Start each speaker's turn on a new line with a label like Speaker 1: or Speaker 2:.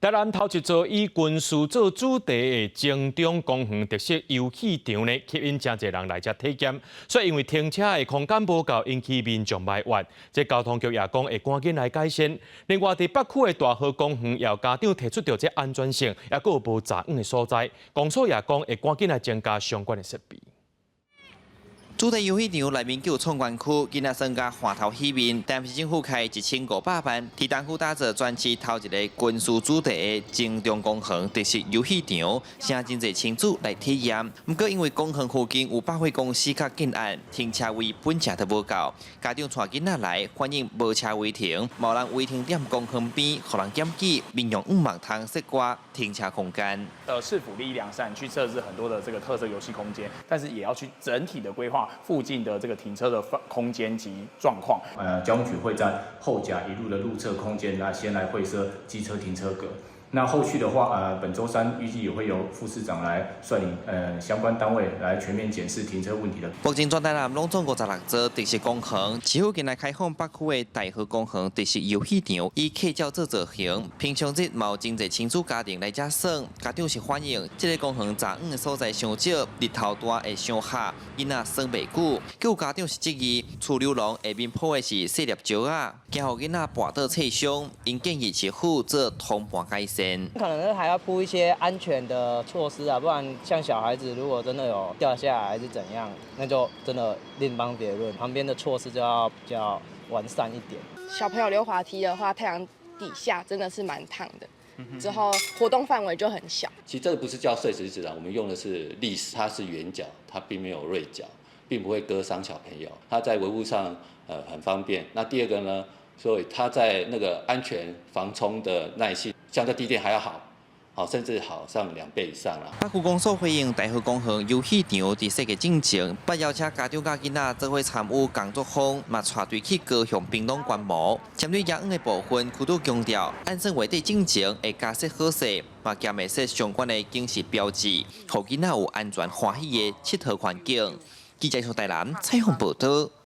Speaker 1: 台南頭一座以軍事做主題的精忠公園特色遊戲場呢，吸引誠濟人來遮體驗。卻因為停車的空間無夠，引起民眾埋怨。這交通局也講會趕緊來改善。另外，佇北區的大和公園，也有家長提出著這安全性，抑閣有無閘網的所在，公所也講會趕緊來增加相關的設備。
Speaker 2: 主題遊戲場內面閣有闖關區，囡仔耍甲歡頭喜面。台南市政府開1500萬，佇東區打造全市頭一個軍事主題的精忠公園特色遊戲場，吸引真濟親子來體驗。毋過因為公園附近有百貨公司佮建案，停車位本來就無夠，家長帶囡仔來反映無車位停，無人違停佇公園邊，予人檢舉，民眾向望通設掛停車空間。
Speaker 3: 市府立意良善去設置很多的這個特色遊戲空間，但是也要去整體的規劃附近的這個停車的空間及狀況。
Speaker 4: 交通局會在後甲一路的路側空間來先來會設機車停車格。那後續的話，本週三預計也會由副市長來率領相關單位來全面檢視停車問題的。
Speaker 2: 目前全台南攏總56座特色公園，市府近來開放北區的大和公園特色遊戲場，以客轎做造型，平常日嘛有真濟親子家庭來遮耍，家長是反映這个公園閘網的所在傷少，日頭大會傷曬，囡仔耍袂久。閣有家長是質疑，儲流廊下面鋪的是細粒石仔，驚予囡仔跋倒挫傷，𪜶建議市府做通盤改善。
Speaker 5: 可能還要鋪一些安全的措施啊，不然像小孩子如果真的有掉下來還是怎樣，那就真的另當別論。旁邊的措施就要比較完善一點。
Speaker 6: 小朋友溜滑梯的話，太陽底下真的是蠻燙的，之後活動範圍就很小。
Speaker 7: 其實這個不是叫碎石子啦，我們用的是礫石，它是圓角，它並沒有銳角，並不會割傷小朋友。它在維護上很方便。那第二個呢，所以它在那個安全防衝的耐性，相較地墊還要好，好甚至好上2倍以上啦。
Speaker 2: 北區公所回應大和公園遊戲場佇設計進前，捌邀請家長佮囡仔做伙參與工作坊，嘛帶隊去高雄屏東觀摩。針對閘網的部分，區長強調，按算月底進前會加設好勢，嘛兼會設相關的警示標誌，予囡仔有安全歡喜的𨑨迌環境。記者從台南採訪報道。